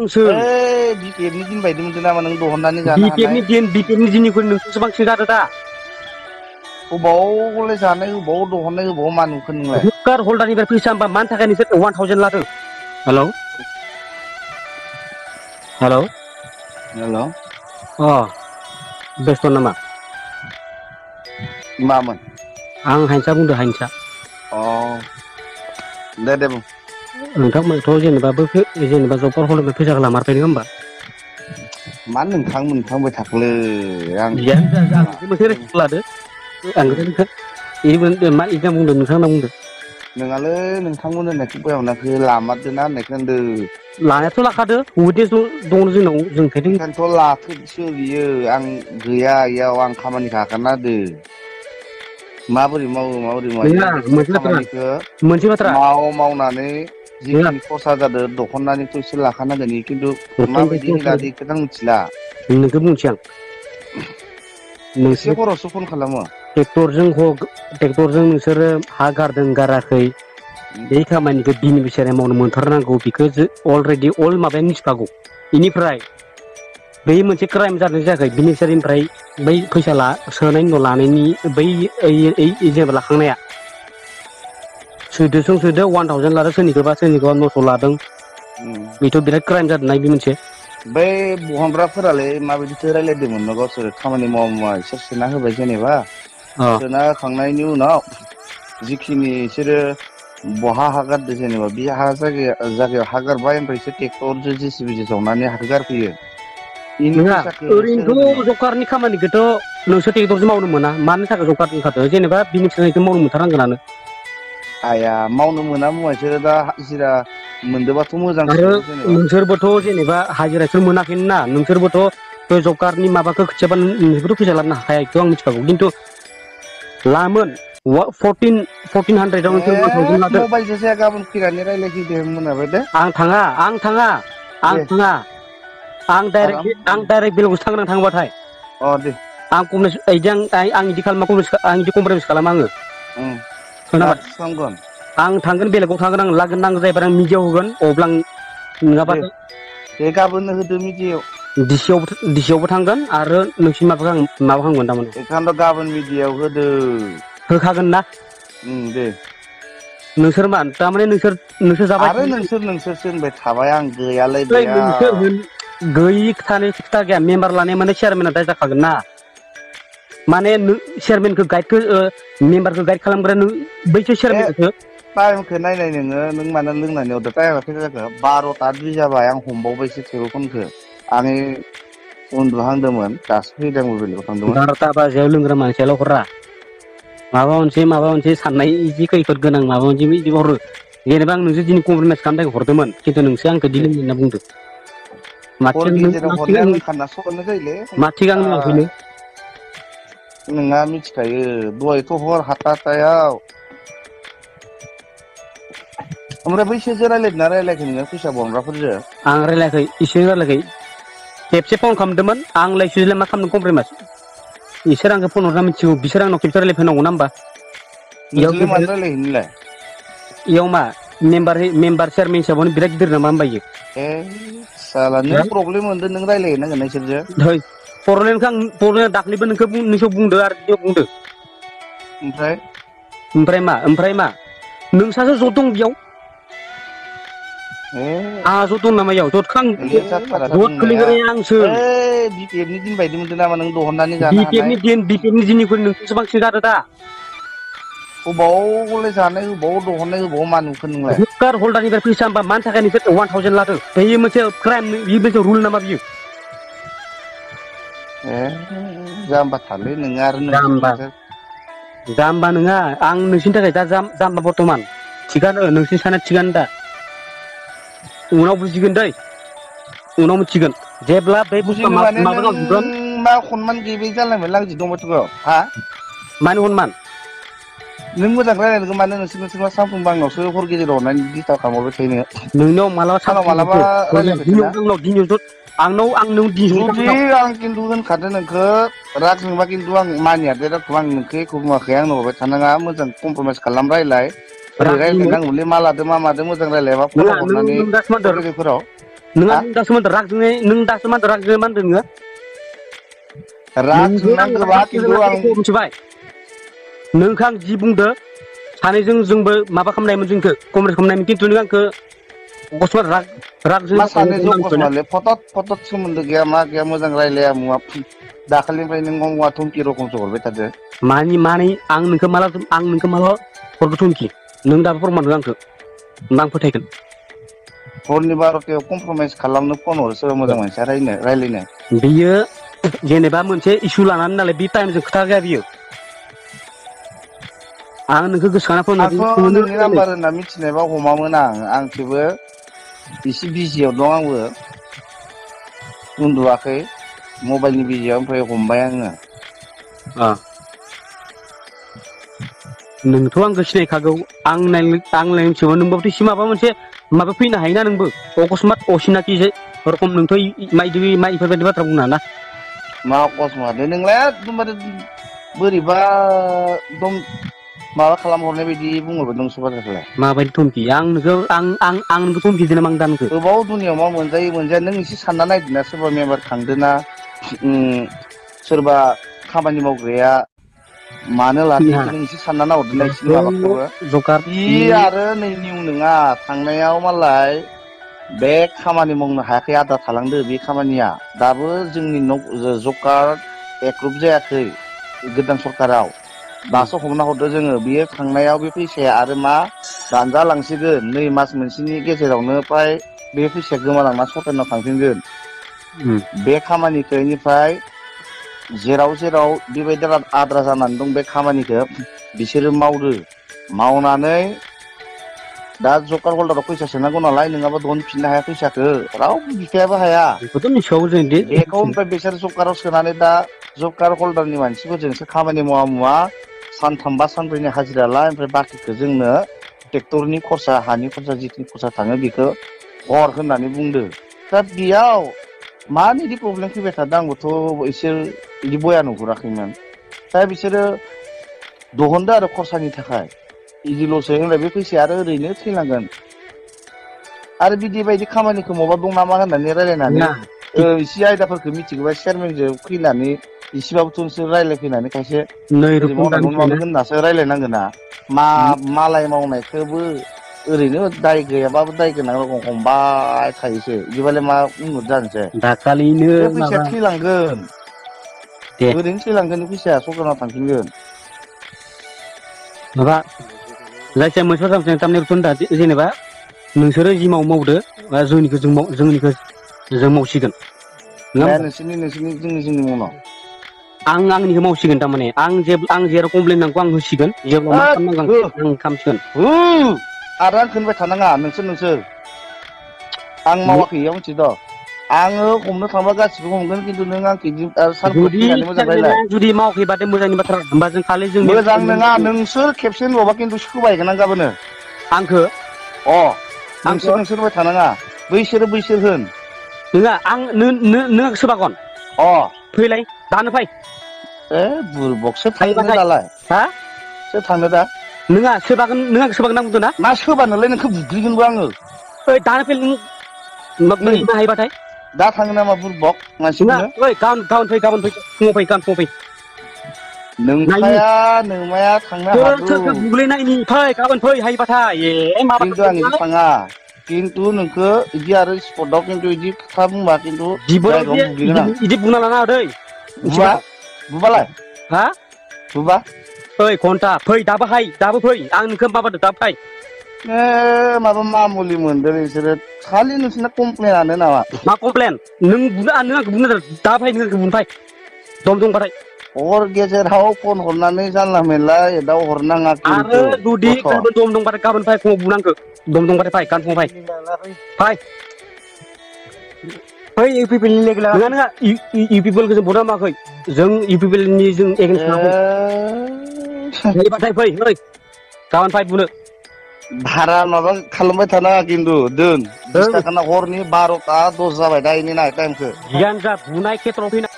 बिपिएफनि दिन बायदि मोनदों नामा नों दिहुननानै जानो हानाय बिपिएफनि दिननिख्रुइ नोंसोरसो बांसिन जादो दा बबाव जानाय बबाव दिहुननाय बबाव मा नुखो नोंलाय हुकार हल्डारनिफ्राय फैसा होमबा मानि थाखाय नोंसोर 1000 लादों हेलौ बेस्थ' नामा मामोन आं हाइंसा बुंदो हाइंसा दे बुं नोंथांमोनथ' जेनेबा जबफोर हलनिफ्राय फैसाखौ लामारबाय नङा होमबा मा नोंथां बुंबाय थाखोलै आं लादो मा इथा बुंदों नोंथां होनना बुंदों नोंहालै नोंथांमोन होननायखौ बया मोनाखै लामारदों ना होननायखौ होनदों लानायाथ' लाखादो उइटनेस दङ जोंनाव जों बेखायनोथ' लाथोंसो बियो आं गैया इयाव आं खामानिखौ आगारना होदो माबोरै मावो माबोरै मायो नङा बेखिनि खामानिखौ मोनसे बाथ्रा मावनानै नङा जिखिनि खरसा जादों दखननानैथ' एसे लाखानांगोन खिन्थु माबायदि होलादो बेखौथ' आं मिथिला नोंखौ बुंसै आं एसे खरससो फन खालामो ट्रेक्टरजों नोंसोरो हा गारदों गाराखै बे खामानिखौ बिनिफिसियारि मावनो मोनथारनांगौ बेखौ अलरेडि माबायानो मिथिखागौ बेनिफ्राय बै मोनसे क्राइम जादों जायाखै बिनिसारनिफ्राय बै फैसा सोनायनि उनाव लानायनि बै जेनेबा लाखांनाया सोदो 1000 लादों सोरनिखौबा 900 लादों बेथ' बिराद क्राइम जादोंना बे मोनसे बै बहनग्राफोरालाय माबायदिथो रायलायदोंमोन न' गावसोर खामानि मावा इसोर सोना होबाय जेनेबा सोना होखांनायनि उनाव जिखिनि बिसोरो बहा हागारदो जेनेबा बे जायगायाव हागारबाय ओमफ्रायसो ट्रेक्टरजों जेसिबि जावनानै हाखो गारफैयो बेनि नङा फैसाखौ सोर होदोंमोन ओरैनोथ' जकारनि खामानिखौथ' नोंसोर ट्रेक्टरजों मावनो मोना मानि थाखाय जकार ओंखारदो जेनेबा बिनि सोलायथ मावनो मोनथारनांगोनानो आइया मावनो मोना मुवासो दा हाजिरा मोनदोबाथ' आरो मोजांसो जेनेबा नोंसोरबोथ' जेनेबा हाजिरासो मोनाखैनो ना नोंसोरबोथ' बे जबकारनि माबाखौ खोथियाबा नोंसोरबोथ' फैसा लाबोनो हाखाया बेखौ आं मिथिखागौ खिन्थु लामोन 1400 नोंसोर 1000 लादो मबाइलजों जाया गाबोन फैनानै रायज्लायफैदो मोनाबाय दे आं थाङा दे आं आराम डाइरेक्ट बेलेगावसो थांगोन आं थांबाथाय दे आं बिदि कमप्रमाइस खालामा आङो खोनाबाय माथो खालामगोन आं थांगोन बेलेगाव थांगोन आं लागोन नांगौ जाहैबाय आं मिडियाआव होगोन अब्ला आं दे गाबोननो होदो मिडियायाव डिसियावबो थांगोन आरो नोंसिनि माबाखौ आं माबाखांगोन थारमाने बेखौनोथ' गाबोन मिडियायाव होदो होखागोन ना दे नोंसोर मा थारमाने नोंसोर जाबाय आरो नोंसोरसो होनबाय थाबाय आं गैयालै नोंसोर बेयाव गैयि थानाय खोथा गैया मेम्बार लानाय माने चेयारमेना दाय जाखागोन ना माने चेयारमेनखौ मेम्बारखौ गाइड खालामग्रा नों बैसो चेयारमेनखौसो टाइमखौ नायनाय नोङो नों मानो लोंनानै हरदो टाइमआ खैथा जाखो 12:02 जाबाय आं हमबावबायसो टेबोल फनखौ आं उन्दुहांदोंमोन दासो फैदों आंबो बेलेगाव थांदोंमोन 12ता बाजियाव लोंग्रा मानसियाल' हरा माबा मोनसे साननाय जि खैफोद गोनां माबा मोनसे बिदि हरो जेनेबा आं नोंसो दिनै कमप्रमाइस खालामनो थाखाय हरदोंमोन खिन्थु नोंसो आंखौ दे दिलों होनना बुंदों हर गेजेराव हरनाया लोंखाना सनो जायोलै थिग आंनो लांफैनो नोंहा मिथिखायो दहायथ' हर 7:00 ओमफ्राय बैसोरजों रायज्लायदोंना रायज्लायाखै नोङो फैसा बरनग्राफोरजों आं रायलायाखै इसोर रायलायाखै खेबसे फन खालामदोंमोन आंलाय मा खालामदों कमप्रमाइस इसोर आंखौ फन हरना मिथिगौ बिसोर आंनाव खेबसे रायलायफैनांगौ ना होमबा नोंसोरलाय मानो रायलायहैयो नोंलाय इयाव मा मेम्बार चेयारमेन हिसाबावनो बिराद गिदिर नामा होमबा इयो साला नों प्रब्लेम मोनदों नों रायज्लायहैनांगोन इसोरजों प्रब्लेम दाख्लैबो नोंसो बुंदो आरो दिनैबो बुंदो ओमफ्राय मा नोंसासो ज' दं बेयाव आंहा ज' दं नामा इयाव जद बुंनाया खोलैग्राया आंसो बिपिएफनि दिन बायदि मोनदों नामा नों दिहुननानै जानो हानाय बिपिएफनि दिननिख्रुइ नोंसोरसो बांसिन जादो दा बबाव जानाय बबाव दिहुननाय बबाव मा नुखो नोंलाय हल्दारनिफ्राय फैसा होमबा मानि थाखाय नोंसोर 1000 लादों बेयो मोनसे क्राइम बेयो मोनसे रुल नामा बियो जाम्बा थारलै नोङो आरो जाम्बा नोंसोरजोंसो जाम्बा नङा आं नोंसिनि थाखाय दा जाम्बा बर्थमान थिगानो नोंसिनि साननाया थिगानो दा उनाव बुजिगोन दै उनाव मिथिगोन जेब्ला बे बुस्थुआ बुजिनो माने माबा नों जाजोबगोन मा खनमान गैयै जालायमोन लांजि दंबाथ' हा मानि सनमान नों मोजां रायज्लायनोखौ मानो नोंसोर सानफ्रोमबो आंनावसो हर गेजेराव हरनानै डिस्टार्ब खालामहरबाय थायो नोङो नोंनियाव मालाबा सानाव मालाबा रायज्लायफेरदों ना जुदि आं खिन्थु होनखादो नोंखौ राग जोंबा खिन्थु आं मानिया दे रावखौ आं नोंखौ एखौ बुङाखै आंनो हरबाय थानाङा मोजां कमप्रमाइस खालाम रायलाय ओरै राग जोङो रायलायनांगौमोनलै मा लादो मा मादो मोजां रायलायाबा फटाव नङा हरनानै नों दासो मा हर होनदों गेजेरफोराव नोंहा दासो मान राग जोंनाय नों दासो मान राग जोंनाय मान नोङो राग जोंनांगौबा खिन्थु आं मिथिबाय नोंखौ आं जि बुंदो सानैजों जोंबो माबा खालामनायमोन जोंखौ कमरेस खालामनायमोन खिन्थु नों आंखौ अकसमात राग मा जोंनाय सानैजों अकसमातलै फटत सोमोन्दो गैया मा गैया मोजां रायलाया मुवा दाखालिनिफ्राय नों मुवा थुमखि रखमसो हरबाय थादो मानि आं नोंखौ माला हरगोन थुमखि नों दाबो फोरमान हो आंखौ होमबा आं फोथायगोन हरनि 12थायाव कमप्रमाइस खालामनो फन हरो सोरबा मोजां मानसिया रायलायनो बियो जेनेबा मोनसे इसु लानानै नालाय बे टाइमजों खोथा गैया बियो आं नोंखौ गोसोखांना आंथ' नोंनि नाम्बार होनना मिथिनायबा हमामोन आं थेवबो एसे बिजियाव दं आंबो उन्दुवाखै मबाइलनि बिजियाव ओमफ्राय हमबाय आङो नोंथ' आंखौ सिनायखागौ आंलाय मिथिगौ नोंबाबोथ' एसे माबा मोनसे माबा फैनो हायोना नोंबो अकसमात असिनाखि रखम नोंथ' इफोरबायदि बाथ्रा बुंनो हाना मा अकसमात नोंलाय एकदमबारे बोरैबा एकदम माबा खालामहरनाय बायदि बुंहरबाय नोंस बाथ्राखौलाय माबायदि थुमखि आं नोंखौ थुमखिदों नामा आं दा नोंखौ गोबाव दुनियाव मा मोनजाया नों एसे सानना नायदोना सोरबा मेम्बार थांदोना सोरबा खामानि मावग्राया मानो लादो नोंहा इखौ नों एसे सानना नाहरदोंना इसोरनि माबाखौबो जकार इ आरो नै निउ नङा थांनायाव मालाय बे खामानि मावनो हायाखै आद्रा थालांदो बे खामानिया दाबो जोंनि जकार एप्रुभ जायाखै गोदान सरखाराव दासो हमना हरदो जोङो बियो थांनायाव बे फैसाया आरो मा दानजालांसिगोन नै मास मोनसेनि गेजेरावनो फ्राय बे फैसाया गोमालांना सरखारनाव थांफिनगोन बे खामानिखौ इनिफ्राय जेराव बेबायदि आद्रा जानानै दं बे खामानिखौ बिसोरो मावदो मावनानै दा जब हल्दाराव फैसा सोनांगौ नालाय नङाबा दिहुनफिननो हाया फैसाखौ रावबो बिफायाबो हाया बेखौथ' मिथिखागौ जों दि बेखौ ओमफ्राय बिसोर जबकार्डआव सोनानै दा जब कार्ड हल्दारनि मानसिफोरजोंसो खामानि मावा सानथामबा सानब्रैनि हाजिरा ला ओमफ्राय बाखिखौ जोंनो ट्रेक्टरनि खरसा हानि खरसा जिखिनि खरसा थाङो बेखौ हर होननानै बुंदो दा बेयाव मानो बिदि प्रब्लेम फैबाय थादों आंबोथ' इसोर बिदि बया नुहुराखैमोन दा बिसोरो दिहुनदो आरो खरसानि थाखाय इदिल'सो होनलाय बे फैसाया आरो ओरैनो थैलांगोन आरो बिदि बायदि खामानिखौ मावबा दं नामा होननानै रायलायनानै नङा इसे आयदाफोरखौ मिथिगौबा चेयारमेनजों फैनानै इसेबाबोथ' नोंसोर रायलायफैनानै खायसे नै ओरै रखम मावनांगौ दानिसै मावाखै होननासो रायलायनांगोना मालाय मावनायखौबो ओरैनो दाय गैयाबाबो दाय गोनां रखम हमबाय थायोसो बिदिबालाय मा उमुख जानोसै दाखालिनो बे फैसाया माबा थैलांगोन दे ओरैनो थैलांगोन फैसाया सरखारनाव थांफिनगोन माबा जायखिया मोनसे बाथ्रा थारमाने जेनेबा नोंसोरो जि मावदो जोंनिखौ जों मावसिगोन नङा माया होमबा नोंसोरनि जोंनि उनाव आं आंनिखौ मावसिगोन थारमाने आं जेराव कमप्लेन नांगौ आं होसिगोन जेब्ला मा खालामनांगौ आं खालामसिगोन आरो आं होनबाय थानाङा नोंसोर आं मावाखै इयाव मिथिद' आङो हमनो थांबा गासिबो हमगोन खिन्थु नों आंखौ सानफ्राव फैनानै मोजां रायलाय जुदि मावाखैबाथाय मोजांनि बाथ्रा होमबा जों खालि जों मोजां नङा नोंसोर खेबसे होनबावबा खिन्थु सोबायगोन आं गाबोनो आंखो नोंसोर होनबाय थानाङा बैसोर होन नङा आं नों सोबागन अ फैलाय दानो फै बुरबकसो थांनो हायोबाथाय दालाय हा सोर थांनो दा नोंहा सोबागोन नांगौ बुंदों ना मा सोबानोलाय नोंखौ बुग्लिगोनबो आङो ओइ दानो फै नै नों हायोबाथाय दा थाङो नामा बुरबक नङा मानसिखौनो ओइ गाबोन फै फुङाव फै नायनि नोंखाया नोमाया थांनो हागौ सोरखौ बुग्लिनायनि फै गाबोन फै हायोबाथाय माबा खिन्थु आं बिदि थाङा खिन्थु नोंखौ बिदि आरो स्पटआव खिन्थु बिदि खोथा बुंबा खिन्थु जिबनाव डाइरेक्टआवनो बुग्लिगोन आं बिदि बुंना लानाङा दै बुबालाय हा बुबा ओइ घन्टा फै दाबो फै आं नोंखौ माबादो दाबो फै माबा मामुलि मोनदों नोंसोरो खालि नोंसोरना कमप्लेनानो नामा मा कमप्लेन नों आंखौ बुंनो दा फै नों फै दम दंबाथाय हर गेजेराव फन हरनानै जानला मेनला एदाव हरनाङा आरो खिन्थु जुदि गथ' गाबोन दम दंबाथाय गाबोन फै फुङाव बुना आंखौ दम दंबाथाय फै गाबोन फुङाव फै नङा इउ पि पि एल खौ जों भट होआमाखै जों इउ पि पि एल नि जों एगेन्स्ट खालामाखै हायोबाथाय फै गाबोन फै बुनो भारा माबा खालामबाय थानाङा खिन्थु दोन 20 थाखा हरनि 12ता 10 जाबाय दा एनि नाय टाइमखौ जियानो जा बुनाय खेत्रआव फैना